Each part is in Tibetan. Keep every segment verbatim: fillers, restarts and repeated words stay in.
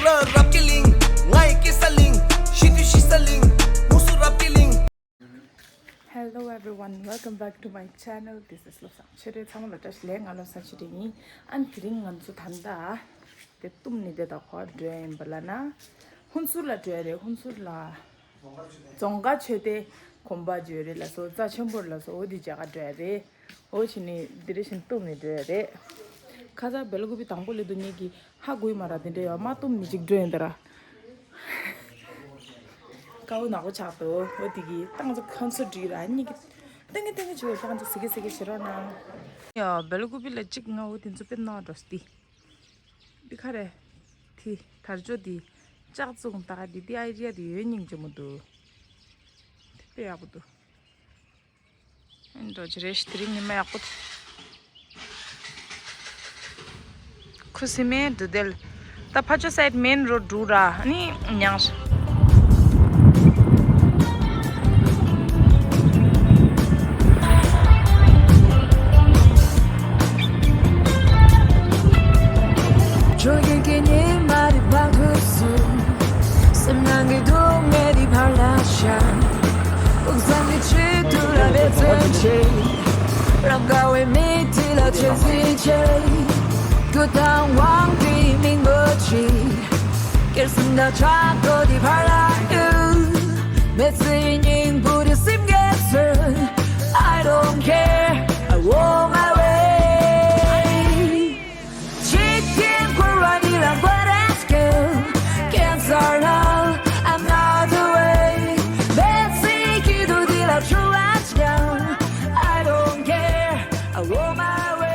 རབ་ཀྱི་གླིང་། ང་ཡི་སྐྱེ་ས་གླིང་། ཤི་དུས་ཤི་ས་གླིང་། ཧུན་སུར་རབ་ཀྱི་གླིང་། Hello everyone, welcome back to my channel. This is Lobsang. ཆེ་རེ་ཚང་མ་ལ་བཀྲ་ཤིས་བདེ་ལེགས། ང་བློ་བཟང་ཆེ་རེ་ཡིན། ཨ་ནི་དེ་རིང་ང་ཚོ་ད་ལྟ་དེ་གཏུམ་ནི་དེ་དག་ག་འགྲོ་ཡིན་པ་ལབ་ན། ཧུན་སུར་ལ་འགྲོ་ཡ་རེད། ཧུན་སུར་ལ་རྫོང་དཀར་ཆོས་སྡེ་དགོན་པ་བརྗོད་རེད་ལ་སོ། རྩ་ཆེན་པོར་ལ་སོ། འོ་དེ་མཇལ་ག་འགྲོ་ཡ་རེད། འོ་བྱས་ནས་འདི་རེ་བཞིན་གཏུམ་ནས་འགྲོ་ཡ་རེད། ཁ་སང་སྦེ་ལ་ཀུ་པི་དང་པོ་སླེབས་དུས་ངེད་ཀྱིས་ཧ་གོ་ཡི་མ་རེད། དེ་འདྲ་ཡོད་མ་གཏུམ་ནས་ཅིག་འགྲོ་ཡིན་ད་ར། དཀར་པོ་ནག་པོ་ཆགས་འདུག་འོ་དེ་གིས་ཏང་ཙུ་ཁོང་ཚོ་འགྲིག་ར་གཉིས་ཀྱིས་ཏང་གི་ཏང་གི་བྱེད་པ་ཏང་ཙུ་ཟི་གི་ཟི་གི་བྱེད་རོགས་གནང་། ཡ་སྦེ་ལ་ཀུ་པི་ལ་གཅིག་ང་འོ་དེ་ཚོ་དཔེ་ནོར་འགྲོ་སྟེ། འདི་ག་རེ། དེ་དར་ལྕོག་འདི་ལྕགས་བཙུགས་ད་འདི་འདི་ཨའི་ཌི་ཡ་འདི་ཡོད་སྙིང་རྗེ་མོ་འདུག་དེ་དཔེ་ཡག་པོ་འདུག་འགྲོ་རྒྱུ་རེད་ཤག་དེ་རིང་ཉི་མ་ཡག་པོ་འདུག་ཁུ་སིམ་མེར་འདུག་དེ་ལ། ད་ཕར་ཕྱོགས་སའིཌ་མེན་རོཌ་འགྲོ་ར་ཨ་ནི་མྱངས། སྤྱོད་ཀྱི་ཉི་མ་འདི་བར་དུ་སུ། སེམས་ནང་གི་སྡུག་བསྔལ་འདི་ཕར་ལ་བཞག་ཕུགས་བསམ་གྱི་ཆེད་དུ་རང་འབད་བརྩོན་བྱེད། རང་དགའ་བའི་མི་དེ་ལ་གཅེས་འཛིན་བྱེད། རྒྱུ་དང་དབང་གི་མིང་པོ་ཅིག་སྐྱེལ་སེམས་དང་ཆག་སྒོ་འདི་ཕར་ལ་གཡུག་མི་ཚེའི་སྙིང་པོ་འདི་སེམས་ཀྱིས་མཚོན། I don't care, I want my way. འཇིག་རྟེན་འཁོར་བ་འདི་ལ་འགོད་རན་སྐྱོ། Cancer now, I'm not away. Betsy སྐྱིད་སྡུག་འདི་ལ་ཆུ་བ་ཆགས། I don't care, I want my way.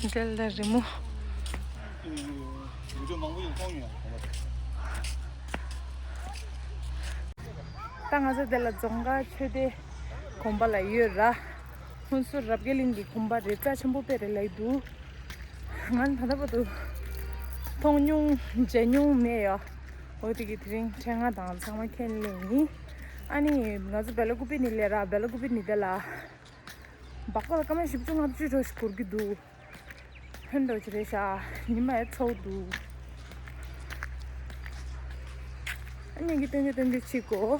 འདི་ལ་རི་མོ། ད་ང་ཚོ་འདི་ལ་རྫོང་དཀར་ཆོས་སྡེ་དགོན་པ་ལ་ཡོད་ར། ཧུན་སུར་རབ་རྒྱས་གླིང་གི་དགོན་པ་རེད། རྩ་ཆེན་པོ་དཔེ་རེད་ལབ་འདུག་ང་ད་ལྟ་བར་དུ་མཐོང་མྱོང་མཇལ་མྱོང་མེད་ཡ། འོ་དེ་གི་དེ་རིང་ཕྲེང་ང་དང་ཚང་མ་ཁས་ལེན་ཡིན། ཨ་ནི་ང་ཚོ་སྦེ་ལ་ཀུ་པི་ནས་སླེབས་ར། སྦེ་ལ་ཀུ་པི་ནས་འདི་ལ་སྦག་སྦག་ལ་སྐར་མ་བཞི་བཅུ་ལྔ་བཅུ་འགྲོ་ཞིག་འགོར་གྱི་འདུག་ཧན་འགྲོ་གི་རེད་ཤག་ཉི་མ་ཡང་ཚ་པོ་འདུག་ཨ་ནི་གི་སྟོན་གི་སྟོན་གི་ཕྱིན་གོ།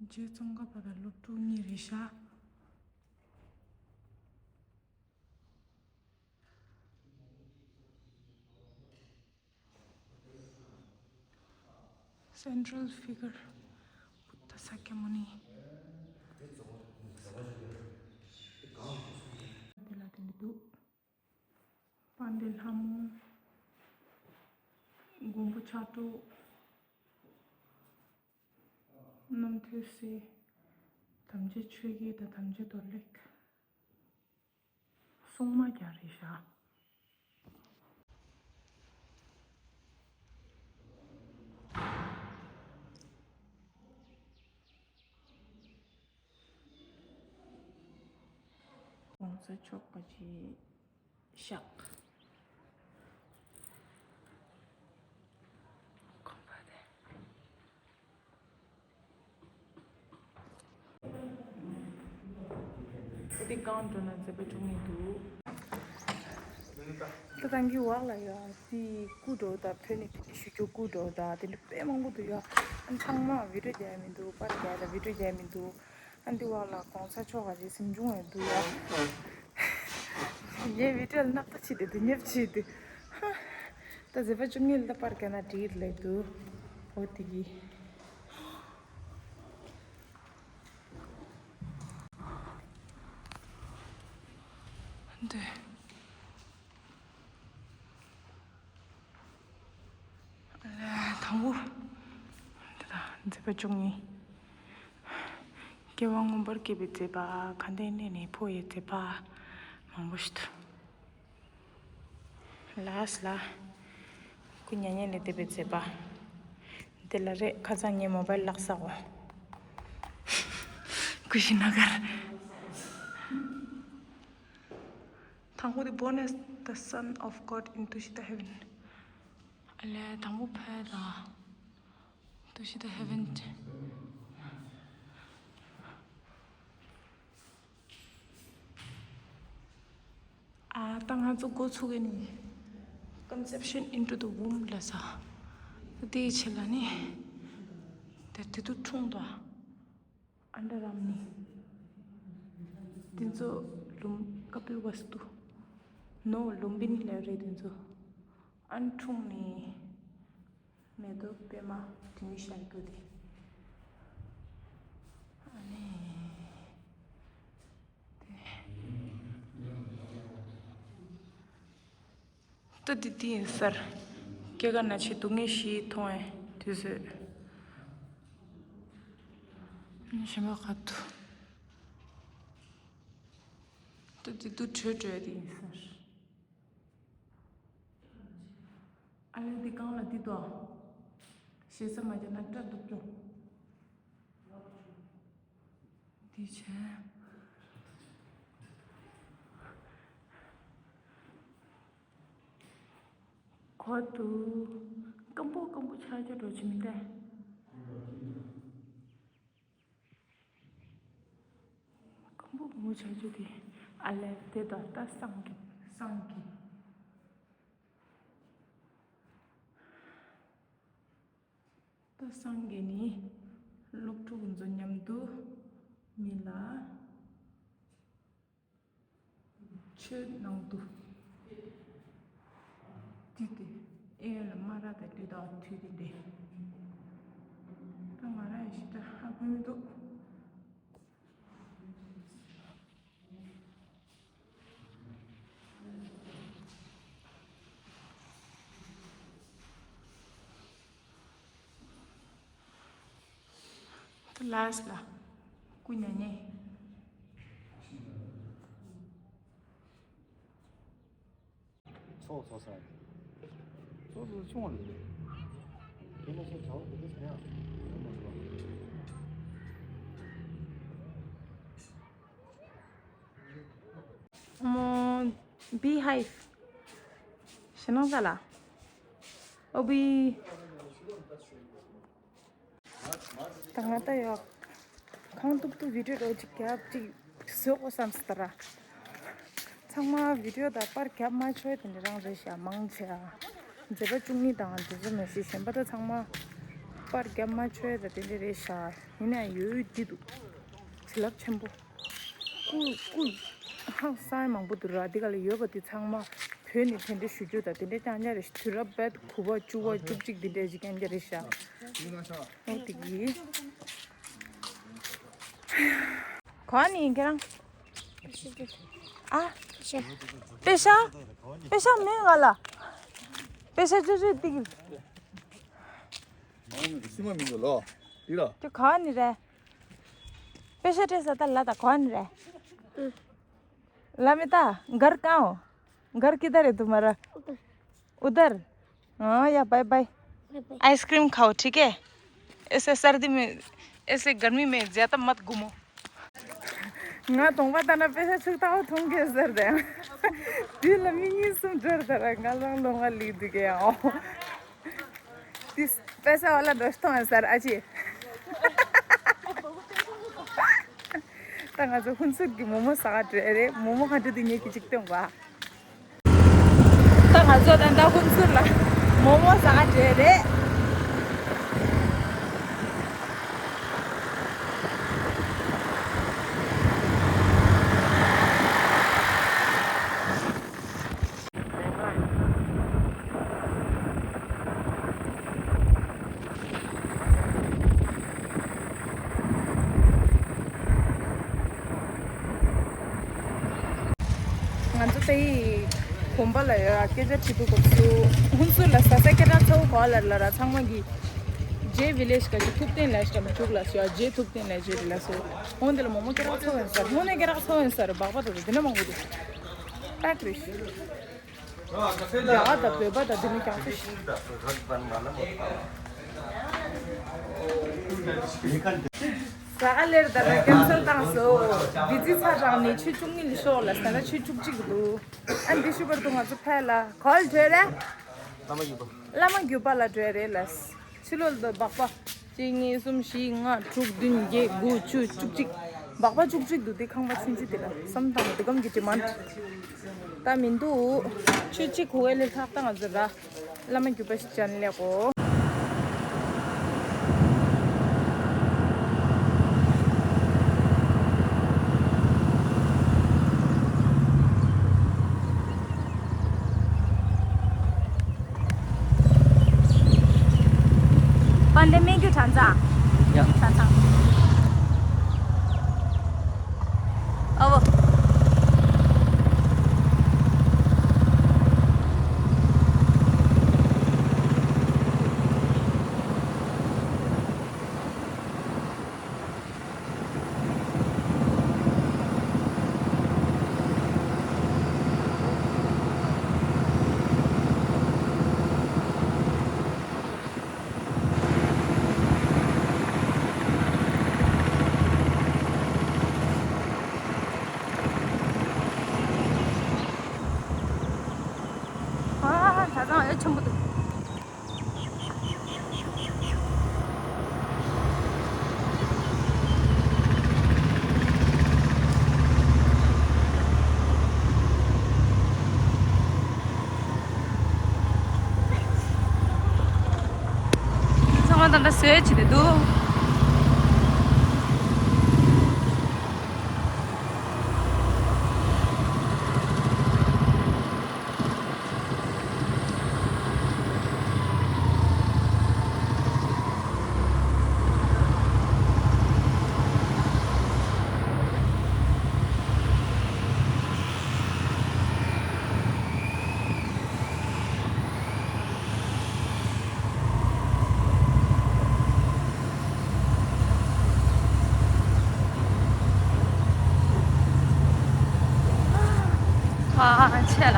རྗེ་ཙོང་ཁ་པ་དང་སློབ་ཕྲུག་གཉིས་རེད་ཤག Central figure Buddha Sakyamuni. དེ་ལ་དེ་འདྲ་འདུག་དཔལ་ལྡན་ལྷ་མོ། མགོན་པོ་ཕྱག་དྲུག་རྣམ་ཐོས་སྲས། དམ་ཅན་ཆོས་རྒྱལ་དང་དམ་ཅན་རྡོར་ལེགས། སྲུང་མ་རྒྱ་རེད་ཤག་གོང་ས་མཆོག་གི་ཞབས། འདི་གང་འགྲོ་ན་མཛད་པ་འགྲོ་ངེས་འདུག་ད་ཐང་གི་བག་ལ་ཡ་དེ་སྐུ་འགྲོ་ད་བོད་ནས་དེ་འདྲ་ཞུ་རྒྱུ་སྐུ་འགྲོ་ད་དེ་འདྲ་དཔེ་མང་པོ་འདུག་ཡ། ཨ་ཚང་མ་བི་ཌིའོ་རྒྱག་མི་འདུག་པར་རྒྱག་ད་བི་ཌིའོ་རྒྱག་མི་འདུག་ཨ་འདི་བག་ལ་གོང་ས་མཆོག་ག་རེ་གཟིམ་ཆུང་ཡ་འདུག་ཡ། ངའི་བི་ཌིའོ་ལ་སྣག་ཚ་བྱེད་དེ་འདུག་ཉེབ་བྱེད་དེ། ད་མཛད་པ་བཅུ་གཉིས་ལ་ད་པར་རྒྱག་ན་འགྲིག་ལེ་འདུག་འོ་དེ་གི། འདི། བཅུ་གཉིས། སྐྱེ་བ་མངོན་པར་སྐྱེས་པའི་མཛད་པ། གང་དེའི་གནས་ནས་འཕོ་བའི་མཛད་པ། མང་པོ་ཞིག་འདུག་ལགས་ལ། སྐུ་མྱ་ངན་ལས་འདས་པའི་མཛད་པ། དེ་ལ་རེད། ཁ་སང་ངའི་མོ་བཱའིལ་བརླགས་ས་འོ། ཀུ་ཤི་ན་གར། དང་པོ་དེ། Born as the son of God in Tushita heaven. ཨ་ལས། དང་པོ་ཕ་དང་། Tushita heaven. ཨ། ད་ང་ཚོ་འགོ་ཚུགས་ཀྱི་ནི། Conception into the womb ལ་ས། དེའི་ཆེད་ལ་ནི། དེ་དེ་དུ་འཁྲུངས་དོ། ཨན་ད་རམ་ནི། དེ་ཚོ་ལུམ་ཀ་པིལ་ཝ་སྟུ། ནོ། ལུམ་བི་ནི་ལ་རེད་དེ་ཚོ། ཨན་འཁྲུངས་ནི། མེ་ཏོག་པད་མ་དེ་ནི་ཤར་རྒྱུ་དེ། ཨ་ནི། དེ། ད་དེ་དེ་ཡིན་ས་རེད། སྐྱེ་རྒ་ན་འཆི་སྡུག་བསྔལ་བཞི་མཐོང་བའི་དུས་ཚོད། ཨ་ནི་གཞན་པ་ག་དུ། ད་དེ་དུ་བྲོས་བྲོས་དེ་ཡིན་ས་རེད། ཨ་ལས། འདི་གང་ལ་འདི་དོ། ཞེ་ས་མ་བརྒྱབ་ན་སྐྲ་གདུག་ཀྱོ། འདི་བྱས། གོ་དུ། སྐམ་པོ་སྐམ་པོ་ཆགས་ཀྱོ་འགྲོ་ཆི་མི་འདྲ། སྐམ་པོ་སྐམ་པོ་ཆགས་ཀྱོ་དེ། ཨ་ལས། དེ་དང་ད་སངས་རྒྱས། སངས་རྒྱས། ད་སངས་རྒྱས་ནི་སློབ་ཕྲུག་ཚོ་མཉམ་དུ་མི་ལ་ཆོས་གནང་དུ། དེ་དེ་ཨེ་ཡོན་ལ་མ་ར་དང་དེ་དང་དུས་དེ་འདྲ། ད་ང་རང་ཡང་ཞེ་དྲག་ཧ་གོ་མི་འདུག་ད་ལཱས་ལ། སྐུ་མྱ་ངན། ཚོགས་ཚོགས་ས། ཚོགས་ཚོགས་ཆུང་བ་རེད། དེ་ནས་སོ་བྱ་བ་དེ་ག་ཚ་ཡག་ཡོད་མ་རེད་པ། ཨོ་མོ། བི་ཧའིབ། ཞེ་ནང་ས་ལ། ཨོ་བི། ད་ང་ད་ཡོད། གང་ཐུབ་ཐུབ་བི་ཌིའོ་རོ་གཅིག་རྒྱབ་གཅིག་བཟོ་དགོས་བསམ་སི་ད་ར། ཚང་མ་བི་ཌིའོ་ད་པར་རྒྱབ་མ་ཆོག་དེ་འདྲ་རང་རེད་ཤག་མང་ཆེ་ཨ། མཛད་པ་བཅུ་གཉིས་དང་དེ་ཚོ་མི་སྲིད་གཞན་པ་ད་ཚང་མ་པར་རྒྱབ་མ་ཆོག་ད་དེ་འདྲ་རེད་ཤག་ཡིན་ན་ཡོད་འདི་འདུག་བྱིན་རླབས་ཆེན་པོ། སྐུ་སྐུ་ཧང་སང་མང་པོ་འདུག་ར། འདི་ག་ལ་ཡོད་པ་དེ་ཚང་མ་བོད་ནས་དེ་འདྲ་ཞུ་རྒྱུ་དང་དེ་འདྲ་རྐྱང་རྐྱང་རེད། དུས་རབས་བརྒྱད་དགུ་པ་བཅུ་པ་བཅུ་གཅིག་འདི་འདྲ་ཞིག་རྐྱང་རྐྱང་རེད་ཤག་འོ་དེ་གི། ག་ནས་ཡིན་ཁྱེད་རང་། ཨ། པེ་ཤ། པེ་ཤ་མིན་ང་ལ། པེ་ཤ་ཅོ་ཅོ་ཏི་གི། སི་མ་མིན་གོ་ལོ། འདི་ལ། ཁྱོད་ག་ནས་རེད། པེ་ཤ་སྤྲད་ས་ད་ལ་ད་ག་ནས་རེད། ལ་མེ་ད། घर कहाँ हो? घर किधर है तुम्हारा? उधर। हाँ या bye bye. Bye bye. Ice cream खाओ, ठीक है? ऐसे सर्दी में, ऐसे गर्मी में ज्यादा मत घूमो। ང་གདོང་པ་ལྟ་ན་པེ་ཤ་ཕྱུག་ལྟ་བུ་མཐོང་གི་ཟེར་དེ། དུས་ལ་མི་གཉིས་གསུམ་འགྲོར་ད་ར་ང་ལང་ལོང་བ་ལི་འདུག་གི་ཡང་། དེ་པེ་ཤ་བ་ལ་འགྲོ་ཐོང་ཟེར་ཨ་ཅེ། ད་ང་ཚོ་ཧུན་སུར་གྱི་མོ་མོ་ཟ་ག་འགྲོ་རེད། མོ་མོ་ག་འདྲ་འདུག་ངེད་ཀྱི་ཅིག་སྟོན་པ། ད་ང་ཚོ་ད་ལྟ་ཧུན་སུར་ལ་མོ་མོ་ཟ་ག་འགྲོ་རེད། ང་ཚོ་དེ་ཡི་དགོན་པ་ལ་ཡོད་ར། སྐད་ཆ་དྲི་དུས་སྐབས་སུ་ཧུན་སུར་ལ་ཟ་ས་སྐད་གྲགས་ཚ་བོ་ག་ལ་ལ་ར། ཚང་མ་གི་ རྗེ་བི་ལེ་ཇི་ག་ཅི་ཐུབ་བསྟན་ལས་ཀྱི་མ་བཅུག་ལ་སོ་ཡ། རྗེ་ཐུབ་བསྟན་ལས་ཀྱི་རེད་ལ་སོ། ཧོན་དེ་ལ་མོ་མོ་ཀེ་རག་ཚོ་ཡིན་ས་རེད། ཧོན་ནས་ཀེ་རག་ཚོ་ཡིན་ས་རེད། སྦག་པ་དེ་དེ་ན་མང་པོ་འདུག་ཏག་རེད་ཤི། རྒྱ་གར་དང་བོད་པ་དང་དེ་ནི་ཀྱང་ཚོ་ཤི། ས་ག་ལེར་དར་ན་ཀན་སལ་བཏང་སོ། བི་ཛི་ཚར་རང་ནས་ཆུ་བཅུ་གཉིས་ལ་ཤོག་ལ་ས་ན་ཆུ་བཅུ་གཅིག་འདུག་ཨ་འདི་ཤུ་བར་དུ་ང་ཚོ་ཕེ་ལ་གོལ་བྲོས་རེད། བླ་མ་བརྒྱུད་པ་ལ་བྲོས་རེད་ལ། ཕྱི་ལོགས་ལ་སྦག་པ། གཅིག་གཉིས་གསུམ་བཞི་ལྔ་དྲུག་བདུན་བརྒྱད་དགུ་བཅུ་བཅུ་གཅིག་སྦག་པ་བཅུ་གཅིག་འདུག་དེ་ཁང་པ་ཆུང་ཆུང་དེ་ལ་བསམ་བཏང་དེ་གམ་གྱི་ཌི་མན་ཌི་ད་མི་འདུག་ཆུ་གཅིག་གོ་བས་ལས་ལྷག་ད་ང་ཚོ་ར། བླ་མ་བརྒྱུད་པ་ཞིག་ཅན་ལེགས་གོ། པན་ཌེ་མི་གི་གྲྭ་ཚང་། ཡ། གྲྭ་ཚང་། ཨ་བོ། ཨ། གྲྭ་ཚང་ཨེ་ཆེན་པོ་འདུག་ཚང་མ་ད་ལྟ་བཟོས་བྱས་ཏེ་འདུག་ཨ་ཆེ་ལ།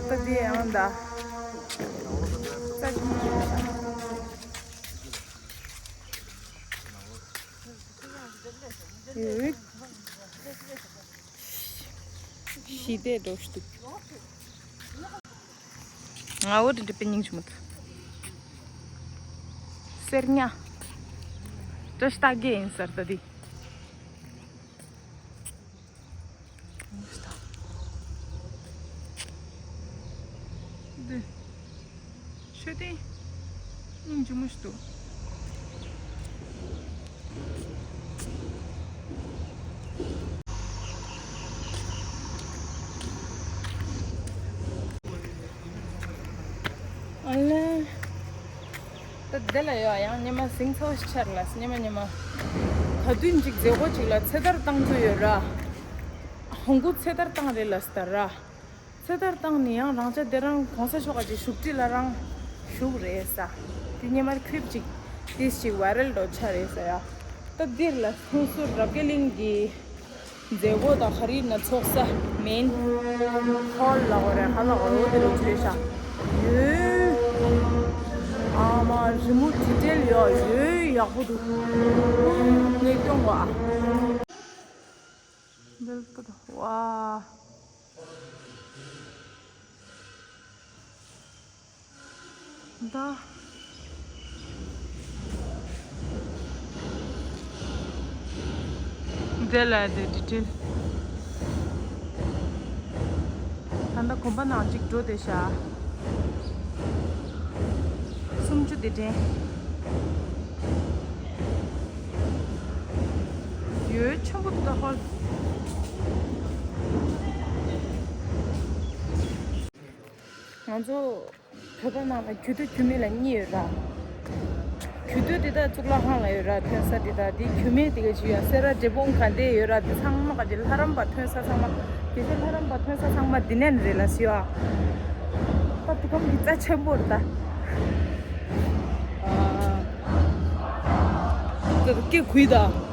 ད་དེ་ཡང་ད། ད་ཡོད། ཞི་བདེ་འགྲོ་ཞུ་འདུག་ང་བོ་དེ་འདྲ་པེ་ཉིང་ཆུ་མོ་ཐུ། སེར་ཉ། བཀྲ་ཤིས་རྟགས་བརྒྱད་ཡིན་ཟེར་ད་དེ། འདི། མཆོད་རྟེན། སྙིང་རྗེ་མོ་ཞིག་འདུག་ཨ་ལེ། ད་དེ་ལ་ཡོད་ཡང་ཉི་མ་ཟིང་ཚ་བོ་ཞིག་ཆར་ལ་ཉི་མ་ཉི་མ། ག་དུས་འཇིག་མཛད་སྒོ་ཅིག་ལ་ཚེ་ཐར་བཏང་རྒྱུ་ཡོད་ར། ཧོང་གུ་ཚེ་ཐར་བཏང་རེད་ལ་སྟ་ར། ཚེ་ཐར་བཏང་ནས་ཡང་རང་ཅག་དེ་རང་གོང་ས་མཆོག་ག་ཅིག་བཞུགས་ཁྲི་ལ་རང་བཞུགས་རེད་ས། དེ་ཉི་མར་ཁུལ་ཅིག་དེ་ཞིག་ཝའི་རལ་འགྲོ་ཆ་རེད་ས་ཡ། ད་འདིར་ལ་ཁོང་ཚོ་རབ་དགའ་གླིང་གི་མཛད་སྒོ་དང་ག་རེ་ཡིན་ན་ཚོགས་ས་མེན་ཧོལ་ལ་འོ་རེད་ཧ་ལ་འོ་དེ་རུ་བྱོས་ཤག་ཡོད། ཨ་མ་རི་མོ་ཇི་ཊེལ་ཡོད་ཡོད་ཡག་པོ་འདུག་ངས་སྐྱོང་བ། འདིར་ཀ་ཏོ་ཝ། ད། འདི་ལ་དེ་ཌི་ཊེལ། ད་ལྟ་གོམ་པ་ནང་གཅིག་འགྲོ་བསྡད་ཤག་སུམ་ཅུ་དེ་དྲན། ཡོད་ཆེན་པོ་འདུག་ད་ཧོལ། ང་ཚོ་བོད་པ་ནང་ལ་རྒྱུད་སྟོད་རྒྱུད་སྨད་ལ་གཉིས་ཡོད་ར། རྒྱུད་སྟོད་དེ་དག་གཙུག་ལག་ཁང་ལ་ཡོད་ར། ཐོན་ས་དེ་དག་དེ། རྒྱུད་སྨད་དེ་ག་ཅིག་ཡོད། སེ་ར་འབྲས་སྤུངས་ག་འདྲ་ཡོད་ར། དེ་ཚང་མ་ག་ཅིག་ལྷ་རམས་པ་ཐོན་ས་ཚང་མ། དེ་ཚོ་ལྷ་རམས་པ་ཐོན་ས་ཚང་མ་འདི་ནས་རེད་ལ་ཟེར་ཡ། ད་དེ་གམ་གྱི་རྩ་ཆེན་པོ་རེད་ད། ད་སྐད་གུས་ད།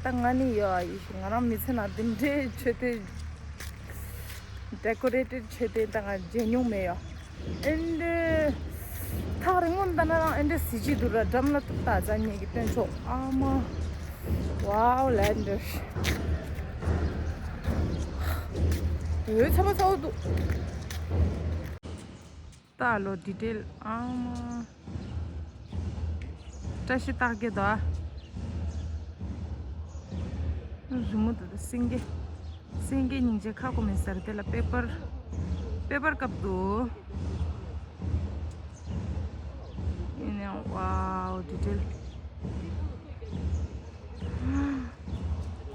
ད་ང་ནི་ཡོད་ཡིན་ཞིག་ང་རང་མི་ཚེ་ནང་འདི་འདྲའི་མཆོད་རྟེན། ཌེ་ཀོ་རེ་ཊེཌ་མཆོད་རྟེན་ད་ང་མཇལ་མྱོང་མེད་ཡ། ཨེ་འདྲའི་ཐག་རིང་ངོ་ལྟ་ན་རང་ཨེ་འདྲའི་གཟི་བརྗིད་འདུག་ར། འགྲམ་ལ་ཏུ་ཏ་ཙ་ཉེ་གི་སྟོན་ཆོག་ཨ་མ། ཝའོ་ལན་འདྲ། འོད་ཚ་པོ་ཚ་པོ་འདུག་ད་ལོ་ཌི་ཊེལ་ཨ་མ། བཀྲ་ཤིས་རྟགས་བརྒྱད་དོ། རི་མོ་དེ་དག་སེང་གེ། སེང་གེ་སྙིང་རྗེ་ཁ་སྐོམ་མི་ཟེར་དེ་ལ་པེ་པར། པེ་པར་ཀབ་འདུག་ཡིན་ནའང་ཝའོ་ཌི་ཊེལ།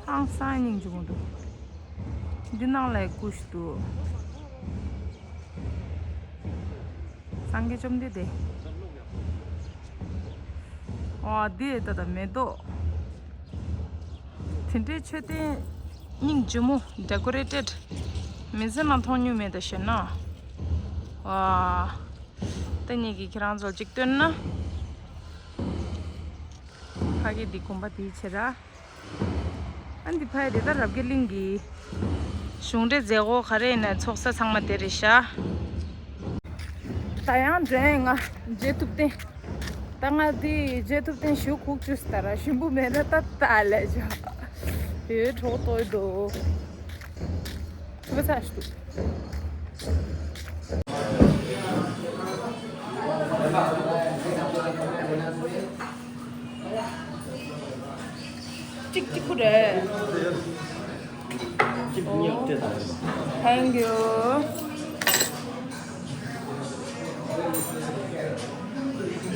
ཧང་སང་སྙིང་རྗེ་མོ་འདུག་འདི་ནང་ལ་སྐུ་ཞིག་འདུག་སངས་རྒྱས་བཅོམ་ལྡན་འདས། ཨོ་འདི་ད་ད་མེ་ཏོག་དེ་འདྲའི་མཆོད་རྟེན་སྙིང་རྗེ་མོ་ཌེ་ཀོ་རེ་ཊེཌ་མི་ཚེ་ནང་མཐོང་མྱོང་མེད་ད་ཞེ་ན། ཨོ། ད་ཉིད་ཀྱིས་ཁྱེད་རང་ཚོར་གཅིག་སྟོན་ན། ཕ་གི་འདི་དགོན་པ་དེའི་ཆེ་ར། ཨ་འདི་ཕ་ཡི་དེ་ད་རབ་རྒྱས་གླིང་གི་གཞུང་འབྲེལ་མཛད་སྒོ་ག་རེ་ཡིན་ན་ཚོགས་ས་ཚང་མ་དེ་རེད་ཤག་ད་ཡང་འདྲེན་ང་རྗེ་ཐུབ་བསྟན། ད་ང་འདི་རྗེ་ཐུབ་བསྟན་ཞུ་ཁུག་ཅུས་ད་ར་ཞིམ་པོ་མེད་ན་ད་ད་ལས་ཇ། ཡོད་གྲོགས་ཏོའི་དོ། ཐུབ་ས་ཞུ། གཅིག་གཅིག་པུ་རེད། Thank you.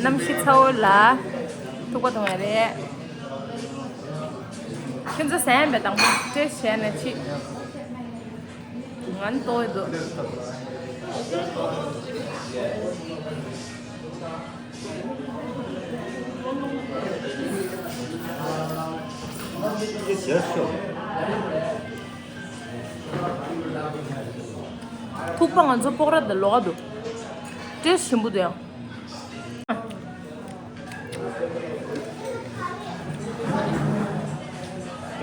གནམ་གཤིས་ཚ་བོ་ལ་ཐུག་པ་གཏོང་ཡ་རེད། ཁྱོད་ཚོ་ཟན་པའི་དང་པོ་ཏེ་བྱས་ནས་ཕྱིས། ང་ནི་ལྟོགས་ཡོད་འདུག་ཐུག་པ་ང་ཚོ་སྤོག་ར་དང་ལོག་འདུག་ཏེ་ཞིམ་པོ་འདུག་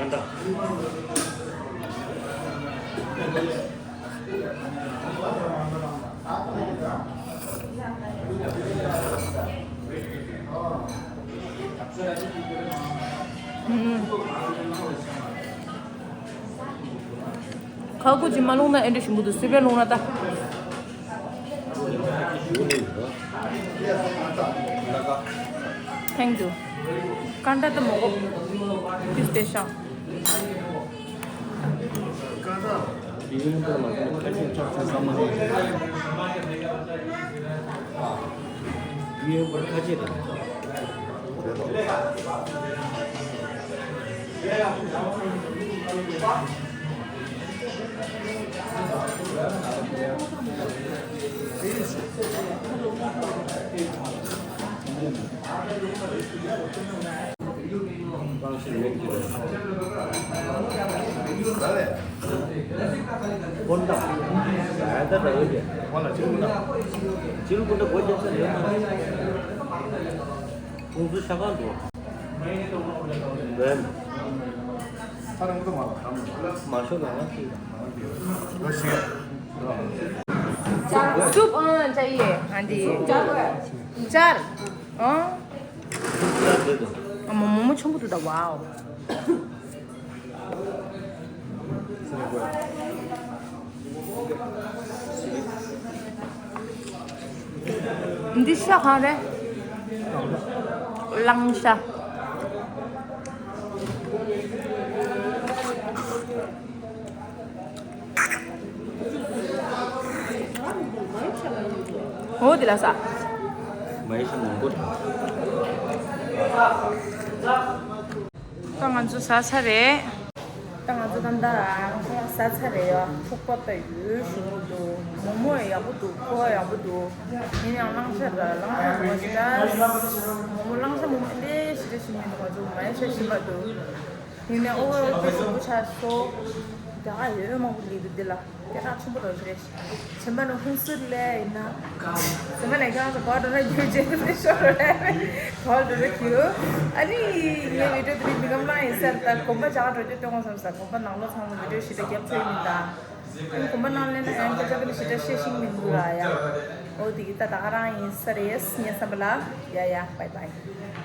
ཡང་། ཁ་ཁུ་ཅི་མ་ལོང་ན་ཨེ་འདྲ་ཞིམ་པོ་འདུག་སི་པན་ལོང་ན་ད། Thank you. ཀན་ཏ་ཏི་མོག་པིས་ཏེ་ཤང་། སུབ་ཨང་ཅ་ཡེ་ཨན་ཏི། ཅར་ཨང་། ཨ་མ་མོག་མོག་ཆེན་པོ་འདུག་ད། ཝའོ། འདི་ཤ་གང་རེད། གླང་ཤ། འོ་དེ་ལ་ས། མ་ཡི་ཤ་མང་པོ་རེད། ད་ང་ཚོ་ཟ་ས་རེད། ད་ང་ཚོ་ད་ལྟ་ཁོ་རང་ཟ་ཚར་རེད་ཡ། ཚོགས་པ་ད་ཡོད་ཞུ་གི་འདུག་མོག་མོག་ཡག་པོ་འདུག་ཁོ་ཡག་པོ་འདུག་ཡིན་ཡང་གླང་ཆ་ར་གླང་ཆ་མོག་ཞེ་དྲག་མོག་མོག་གླང་ཆ་མོག་མོག་འདི་ཞེ་དྲག་ཞིམ་མི་འདུག་ང་ཚོ་མ་ཡ་ཆ་ཞིམ་པ་འདུག་ཡིན་ནའི་ཨོ་ཝར་ཨོལ་དཔེ་ཞིམ་པོ་ཆགས་སོང་། དེ་ག་ཡོད་མང་པོ་ལི་འདུག་འདི་ལ་སྐད་གྲགས་ཆེན་པོ་རོ་ཞིག་རེད། ཆེན་པ་ནི་ཧུན་སུར་ལས་ཡིན་ན། ཟེར་མ་ནས་ཀྱང་གོ་འགྲོ་ན་རྒྱུ་རྗེས་ནས་ཤོར་རེད། གོ་འགྲོ་ན་རྒྱུ། ཨ་ནི་ངའི་བི་ཌིའོ་དེ་རིང་འདི་གམ་ལ་ཡིན་ཟེར། ད་གོམ་པ་ཅག་འགྲོ་རྒྱུ་སྟོན་དགོས་བསམ་ས། གོམ་པ་ནང་ལོགས་ཚང་མ་བི་ཌིའོ་ཞེ་དྲག་རྒྱབ་ཚོད་ཡིན་ད། ཨ་ནི་གོམ་པ་ནང་ལེན་ན་ཡང་སྐད་ཆ་དེ་ནི་ཞེ་དྲག་བཤད་ཤེས་མི་འདུག་ལ་ཡ། འོ་དེ་གི་ད་ད་ག་རང་ཡིན་ས་རེད། ངའི་བསམ་པ་ལ། ཡ་ཡ། བའི་བའི།